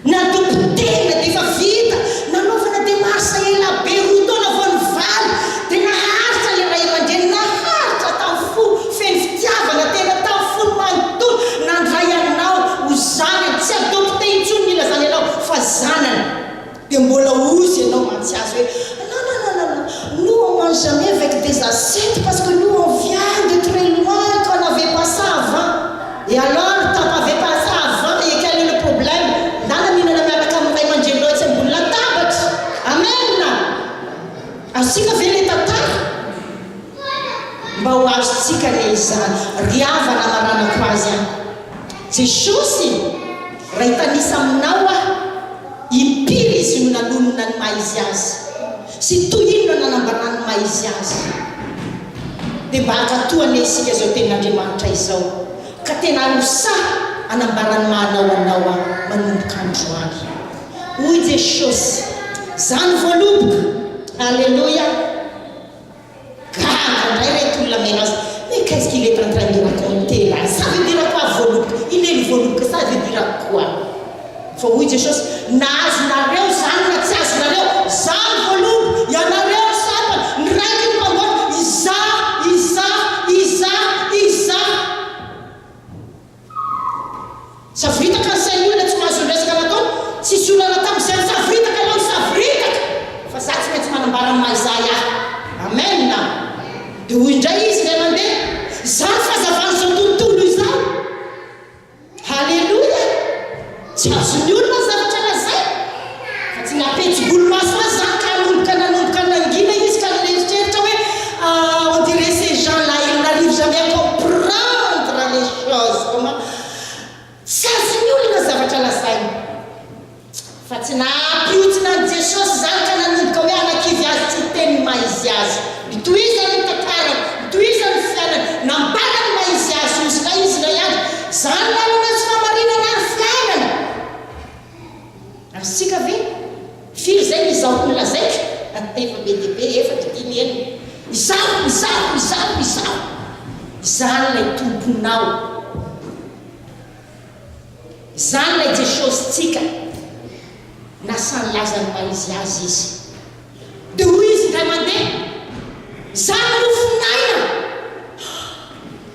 Nadopotehina dia efa vita, nanaovana démarche ela be, roa taona vao nivaly, dia naharitra ilay ray aman-dreny, naharitra tamin'ny fo feno fitiavana, tena tamin'ny fony manontolo, nandray anao ho zanany, tsy adopté intsony ny ilazany anao fa zanany, dia mbola ozy ianao mantsy azy hoe non non non non non, nous on mange jamais avec des assiettes parce que nous on vient de très loin qu'on n'avait pas ça avant. Et alors t'avais pas ça avant et quel est le problème? Ndana mihinana miaraka amin'ny ray aman-dreninao etsy ambony latabatra. Amen! Azontsika ve ilay tantara? Mba ho azontsika anie izany. Ry havana amaranako azy an! Jesosy, raha hitanisa aminao aho, impiry Izy no nanonona ny maha Izy Azy, sy toy inona nanambarany ny maha Izy Azy. Dia mba hankatò anie isika izao tenin'Andriamanitra izao, ka tena ho sahy hanambara ny maha anao anao aho manomboka androany. Hoy Jesosy, Izaho no voaloboka. Aleloia! Gaga indray ireto olona mihaino azy, Mais qu'est-ce qu'il est en train de raconter là? Ça veut dire quoi voaloboka? Il est le voaloboka, ça veut dire quoi? Fa hoy Jesosy, Na azonareo izany na tsy azonareo, Izaho no voaloboka, ianareo no sampana, ny Raiko no mpamboatra, Izaho, Izaho, Izaho, Izaho. Savoritaka ny sain'ny olona tsy mahazo ny resaka nataony, tsisy olana tamin'izay nisavoritaka ianao nisavoritaka fa za tsy maintsy manambara ny maha izahy ahy. Amen! Dia hoy indray izy indray mandeha, Izaho no fahazavan'izao tontolo izao. Haleloia! Tsy azon'ny olona ny zavatra lazainy, fa tsy nampetsi-bolomaso azy izany ka hanomboka nanomboka nangina izy ka nieritreritra hoe, Ah, on dirait ces gens là, ils n'arrivent jamais à comprendre les choses. Comment? Tsy azon'ny olona ny zavatra lazainy. Fa tsy nampihontsina an'i Jesosy izany ka nanomboka hoe hanakivy azy tsy hiteny ny maha izy azy. Nitohizany ny tantarany, nitohizany. no lazaiko, efa be dia be, efatra, dimy, enina. Izaho, izaho, izaho, izaho. Izany ilay Tomponao. Izany ilay Jesosintsika. Lasa nilaza ny maha izy azy izy. Dia hoy izy indray mandeha, Izany mofon'aina!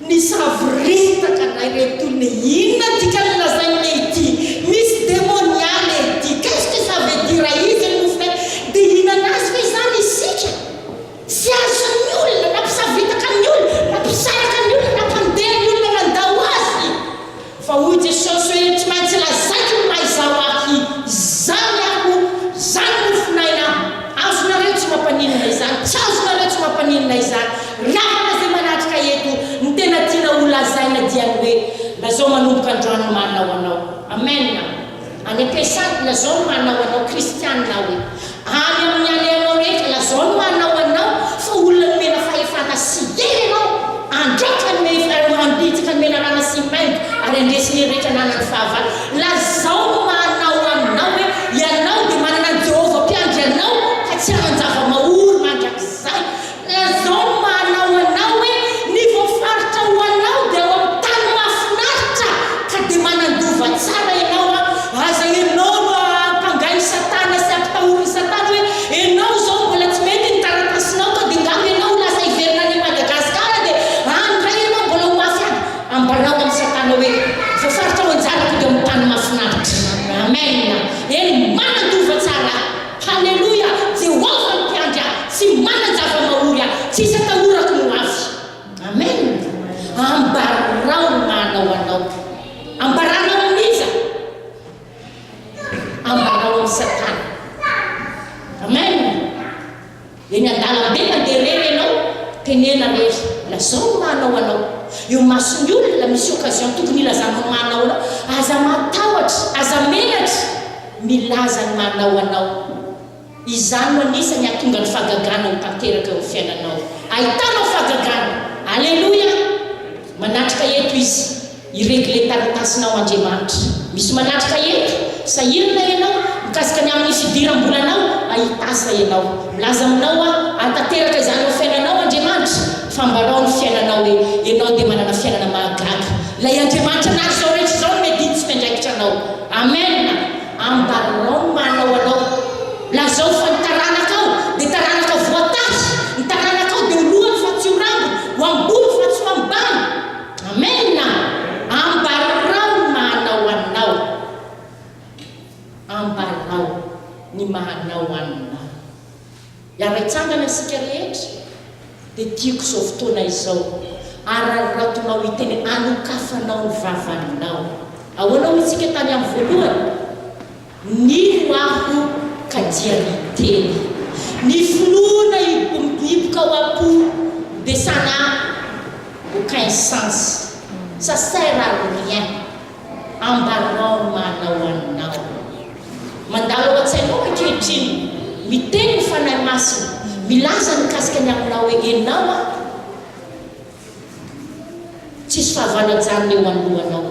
Nisavoritaka indray ireto olona, Inona ny dikan'ny lazain'i ity? Misy demonia ity. Qu'est-ce que ça veut dire izy ny mofon'aina? Dia hihinana azy ve izany isika? Tsy azon'ny olona, nampisavoritaka ny olona, nampisaraka ny olona, nampandeha ny olona nandao azy. Fa hoy Jesosy hoe, Tsy maintsy lazaiko ny maha izaho Ahy. Izany Aho, izany mofon'aina Aho. Azonareo tsy mampaninona izany, tsy azonareo tsy mampaninona izany. Ry havana izay manatrika eto, ny tena tiana ho lazaina dia ny hoe, lazao manomboka androany ny maha anao anao. Amen. Any am-piasana, lazao ny maha anao anao, kristiana aho e. Any amin'ny alehanao rehetra, lazao ny maha anao anao fa olona nomena fahefana sy hery ianao, handroaka ny handritsaka ny menarana sy ny maingoka ary handresy ny hery rehetra ananan'ny fahavalo. Lazao ny maha anao anao hoe ianao dia manana an'i Jehovah Mpiandry anao ka tsy hanan-java-mahory mandrakizay. Lazao ny maha anao anao hoe ny voafaritra ho anao dia ao amin'ny tany mahafinaritra ka dia manan-dova tsara ianao an! Aza ianao no ampangain'i satana sy ampitahorin'i satana hoe ianao izao mbola tsy mety ny taratasinao ka dia ngamba ianao ho lasa hiverina any Madagasikara dia any indray ianao mbola ho mafy any. Ambarao amin'i satana hoe voafaritra ho anjarako dia ao amin'ny tany mahafinaritra. Amen! Eny manan-dova tsara aho. Haleloia! Jehovah no mpiandry ahy, tsy manan-java-mahory aho, tsisy atahorako ny ho avy. Amen! Ambarao ny maha-anao anao. Ambaranao amin'iza? Ambarao amin'i Satana. Amen! Eny an-dalambe mandeha irery ianao, tenena irery, lazao ny maha-anao anao. Eo imason'ny olona, misy occasion tokony hilazanao ny maha-anao anao. Aza matahotra, aza menatra milaza ny maha-anao anao. Izany no anisany hahatonga ny fahagagana ho tanteraka eo amin'ny fiainanao. Ahitanao fahagagana! Aleloia! Manatrika eto Izy. Hi-regler taratasinao Andriamanitra. Misy manatrika eto, sahirana ianao, mikasika ny amin'ny fidiram-bolanao, hahita asa ianao. Milaza aminao aho, hahatanteraka izany eo fiainanao Andriamanitra, fa ambarao ny fiainanao hoe ianao dia manana fiainana mahagaga. Ilay Andriamanitra nahary izao rehetra izao no miadidy sy miandraikitra anao. Amen! Ambarao ny maha-anao anao. Lazao fa ny taranakao dia taranaka voatahy, ny taranakao dia ho lohany fa tsy ho rambony, ho ambony fa tsy ho ambany. Amen! Ambarao ny maha-anao anao. Ambarao ny maha-anao anao. Hiara-hitsangana isika rehetra, dia tiako izao fotoana izao, araraotinao hiteny, anokafanao ny vavanao. Ahoana hoy isika tany amin'ny voalohany? Nino aho ka dia niteny. Ny finoana mihiboka ao am-po dia ça n'a aucun sens, ça sert à rien. Ambarao ny maha-anao anao. Mandalo ao an-tsainao ankehitriny, miteny ny Fanahy Masina, milaza mikasika ny aminao hoe enao an, Tsisy fahavalo ajanona eo anoloanao.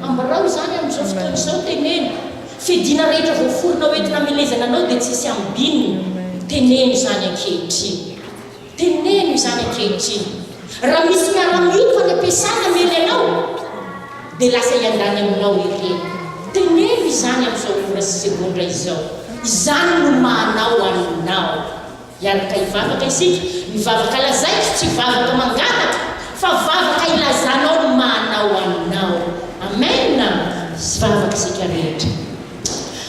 Ambarao izany amin'izao fotoana izao, teneno. Fiadiana rehetra voaforona ho entina hamelezana anao dia tsisy ambinina. Teneno izany ankehitriny. Teneno izany ankehitriny. Raha misy miara-mioko any am-piasana hamely anao, dia lasa hiandany aminao ireny. Teneno izany amin'izao ora sy segondra izao. Izany no maha-anao anao. Hiaraka hivavaka isika. Ny vavaka lazaiko tsy vavaka mangataka fa vavaka ilazanao ny maha anao anao. Amen! Hivavaka isika rehetra.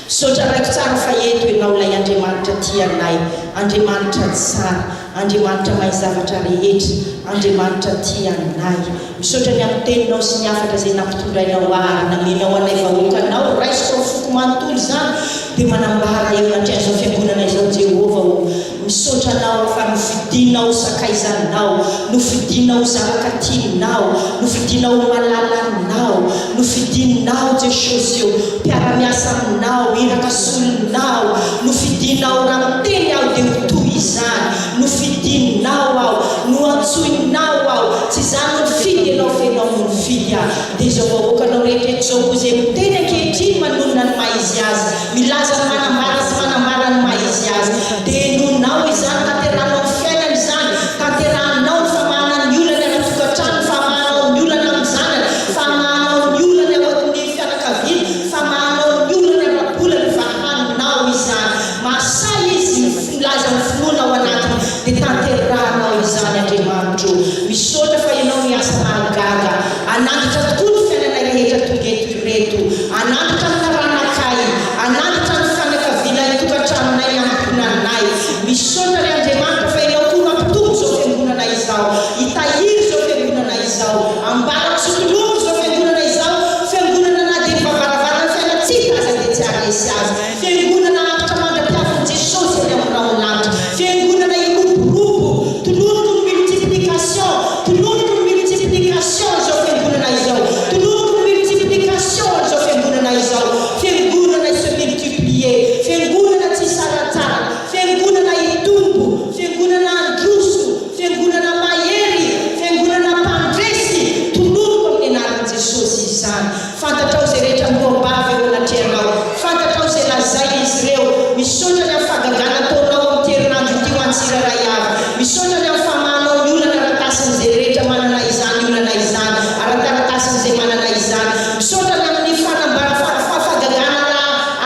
Misaotra Raiko tsara fa eto Ianao ilay Andriamanitra tia anay, Andriamanitra tsara, Andriamanitra mahay zavatra rehetra, Andriamanitra tia anay. Misaotra ny amin'ny teninao sy ny hafatra izay nampitondrainao ahy ary namenao anay vahoakanao, raisiko amin'ny foko manontolo izany, dia manambara eo anatrehan'izao fiangonana izao, Jehovah ô, misaotra Anao aho fa nofidinao ho sakaizanao, nofidinao ho zanaka tianao, nofidinao ho malalanao, nofidinao Jesosy ô, mpiara-miasa aminao, iraka solonao, nofidinao raha miteny aho dia ho toy izany, Nofidinao aho, noantsoinao aho, tsy izaho no nifidy ianao fa ianao no nifidy ahy. Dia izao vahoakanao rehetra eto izao koa izay miteny ankehitriny manonona ny maha izy azy, milaza ny manambara sy manambara ny maha izy. izy azy. Dia henoinao izany, tanterahinao amin'ny fiainany izany, tanterahinao ny famahana ny olany ara-tokantrano, ny famahanao ny olana amin'ny zanany, famahanao ny olany ao amin'ny fianakaviana, famahanao ny olany ara-bola, ny vahaninao izany. Mahasahy izy milaza ny finoana ao anatiny, dia tanterahinao izany Andriamanitro. Misaotra fa Ianao miasa mahagaga. Hanandratra tokoa ny fiainanay rehetra tonga eto ireto. Hanandratra ny taranakay. Hanandratra ny fianakavianay, tokantranonay, ankohonanay. Misaotra ry Andriamanitra fa Ianao koa mampitombo izao fiangonana izao. Hitahiry izao fiangonana izao. Ambarako sy toloriko izao fiangonana izao, fiangonana na dia ny vavaravaran'ny fiainantsika aza dia tsy haharesy azy. Fiangonana haharitra mandra-piavin'i Jesosy eny amin'ny rahon'ny lanitra. Fiangonana hiroborobo. Toloriko ny multiplication. Toloriko ny multiplication izao fiangonana izao. Toloriko ny multiplication izao fiangonana izao. Fiangonana se multiplier. Fiangonana tsy hisaratsaraka. Fiangonana hitombo. Fiangonana handroso. Fiangonana mahery. Fiangonana mpandresy. Toloriko amin'ny anaran'i Jesosy izany. Fantatrao izay rehetra miloa-bava eo anatrehanao. Fantatrao izay lazain'izy ireo. Misaotra ny amin'ny fahagagana ataonao amin'ity herinandro ity ho an'ny tsirairay avy. Misaotra ny amin'ny famahanao ny olana ara-tasin'izay rehetra manana izany olana izany, ara-taratasin'izay manana izany. Misaotra ny amin'ny fanambara fahagagana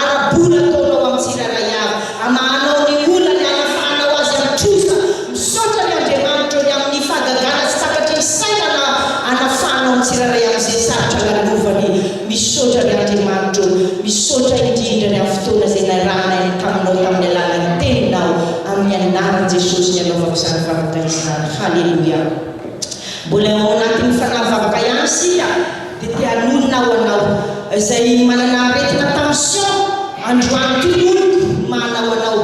ara-bola ataonao amin'ny tsirairay avy. Hamahanao ny olany, hanafahanao azy amin'ny trosa. Misaotra ny Andriamanitro ny amin'ny fahagagana tsy takatry ny saina na hanafahanao ny tsirairay amin'izay sarotra lalovany. Misaotra ny Andriamanitro. Misaotra indrindra ny amin'ny fotoana izay narahanay taminao tamin'ny alalan'ny teninao. Amin'ny anaran'i Jesosy ny anaovako izany vavaka izany. Haleloia. Mbola ao anatin'ny fanahy vavaka ihany isika dia te hanonona ho anao izay manana aretina tension androany toloriko manao anao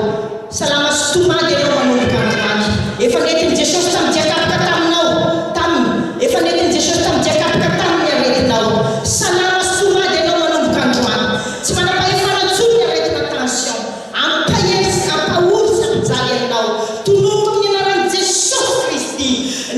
salama sy tomady ianao manomboka androany efa nentin'i Jesosy tamin'ny diakapoka taminao taminy efa nentin'i Jesosy tamin'ny diakapoka taminy ny aretinao salama sy tomady ianao manomboka androany tsy manam-pahefana intsony ny aretina tension Ampahery sy ampahory sy ampijaly anao. Tononiko amin'ny anaran'i Jesosy Kristy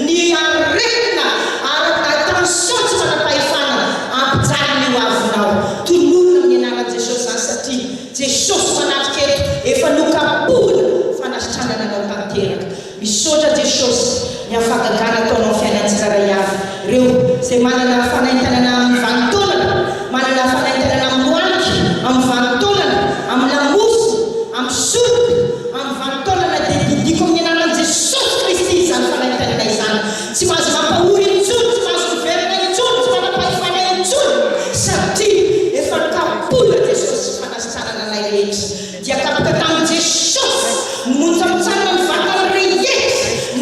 ny aretina ara tension tsy manam-pahefana ampijaly ny ho avinao. Tononina amin'ny anaran'i Jesosy izany satria Jesosy manatrika eto efa nokapohina fanasitranana anao tanteraka. Misaotra Jesosy ny amin'ny fahagagana ataonao amin'ny fiainan'ny tsirairay avy. Ireo izay manana fanaintainana amin'ny vanin-taolana, manana fanaintainana amin'ny lohalika, amin'ny vanin-taolana, amin'ny lamosina, amin'ny soroka, amin'ny vanin-taolana dia didiako amin'ny anaran'i Jesosy Kristy izany fanaintainana izany. Tsy mahazo mampahory intsony, tsy mahazo miverina intsony, tsy manam-pahefana intsony satria efa nokapohina Jesosy fanasitranana anay rehetra. Dia kapoka tamin'i Jesosy nomontsamontsanina ny vatany rehetra,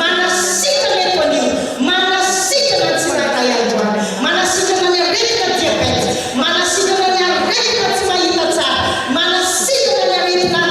manasitrana eto anio, manasitrana ny tsirairay androany, manasitrana ny aretina diabète, manasitrana ny aretina tsy mahita tsara, manasitrana ny aretina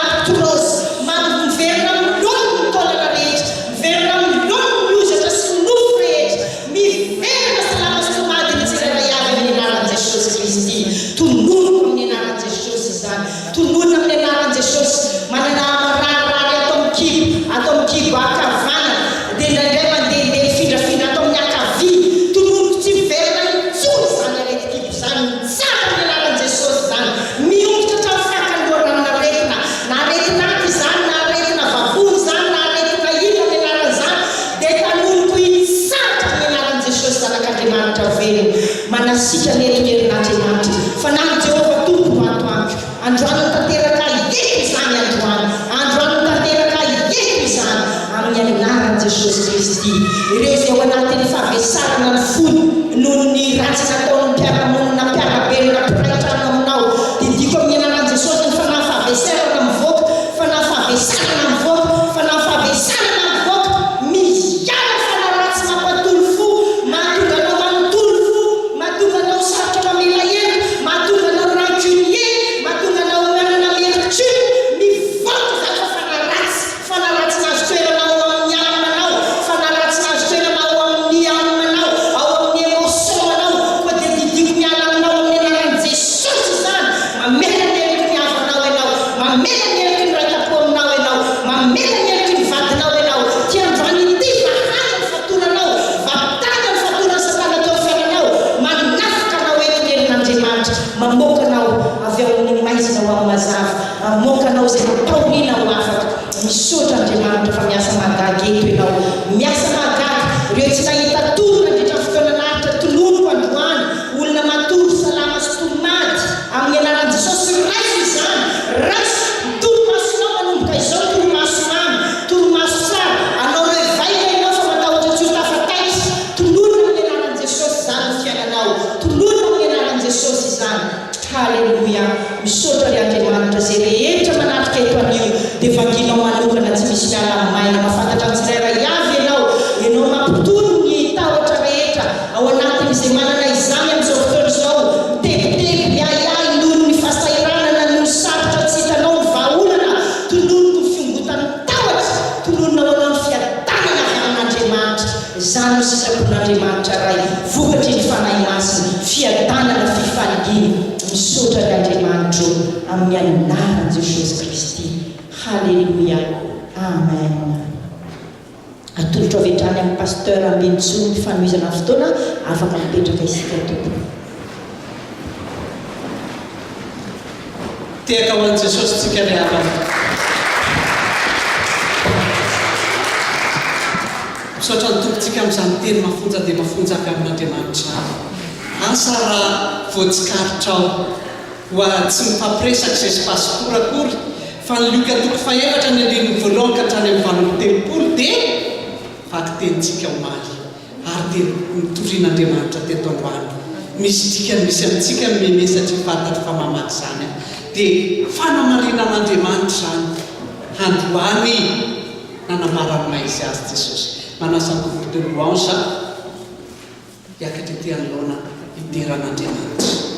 arthrose, miverina amin'ny laoniny ny taolana rehetra, miverina amin'ny laoniny ny hozatra sy ny nofo rehetra, Miverina salama sy tomady ny tsirairay avy amin'ny anaran'i Jesosy Kristy. Tononiko amin'ny anaran'i Jesosy izany. Tononina amin'ny anaran'i Jesosy. Manana mararirary ato amin'ny kibo, ato amin'ny kibo ankavanana, dia indraindray mandehandeha mifindrafindra ato amin'ny ankavia. Tononiko tsy miverina intsony izany aretin-kibo izany. Mitsabo amin'ny anaran'i Jesosy izany. Miongotra hatramin'ny fakan'ny loharanon'aretina. Na aretin'aty izany, na aretina vavony izany, na aretina inona amin'ny anaran'izany. Dia tanoniko hitsahatra amin'ny anaran'i Jesosy Zanak'Andriamanitra velona, manasitrana eto ny herin'Andriamanitra. Fanahin'i Jehovah Tompo no ato amiko. Androany ho tanteraka eto izany androany. Androany ho tanteraka eto izany amin'ny anaran'i Jesosy Kristy. Ireo izay ao anatin'ny fahavesarana ny fony noho ny ratsy nataon'ny mpiara-monina, mpiara-belona, mpiray trano aminao, didiako amin'ny anaran'i Jesosy ny fanahy fahavesarana mivoaka, fanahy fahavesarana mivoaka, fanahy fahavesarana mivoaka, miala fanahy ratsy mampatory fo, mahatonga anao manontolo fo, mahatonga anao sarotra mamela heloka, mahatonga anao rancunier, mahatonga anao manana amertume, mivoaka izany fa fanahy ratsy, fanahy ratsy nahazo toerana ao amin'ny âme-nao, fanahy ratsy nahazo toerana ao amin'ny âme-nao, ao amin'ny émotion-nao, koa dia. vanginao manokana tsy misy miala maina. Mahafantatra ny tsirairay avy Ianao. Ianao mampitony ny tahotra rehetra ao anatin'izay manana izany amin'izao fotoana izao. Mitebiteby, miahiahy noho ny fahasahiranana, noho ny sarotra tsy hitanao ny vahaolana. Tononiko ny fiongotan'ny tahotra. Tononina ho anao ny fiadanana avy amin'Andriamanitra. Izany no sitrapon'Andriamanitra Ray, vokatry ny Fanahy Masina, fiadanana, fifaliana. Misaotra ny Andriamanitro amin'ny anaran'i Jesosy Kristy. Haleloia. Amen. Atolotro avy hatrany amin'ny Pasteur Ambinintsoa ny fanohizana ny fotoana, afaka mipetraka isika tompoko. Tehaka ho an'i Jesosy tsika ry havana. Misaotra ny Tompontsika amin'izany teny mafonja dia mafonja avy amin'Andriamanitra izany. Asa raha voatsikaritrao. Hoa tsy mifampiresaka izay sy pasipory akory fa ny Lioka toko fahefatra ny andininy voalohany ka hatrany amin'ny 38 dia vakitenintsika omaly ary dia notorian'Andriamanitra teto androany. Misy dikany misy amintsika ny meme satria fantatro fa mamaky izany aho. Dia fanamarinan'Andriamanitra izany androany nanambara ny maha izy azy Jesosy. Manasa ny groupe de louange hiakatra ety anoloana hidera an'Andriamanitra.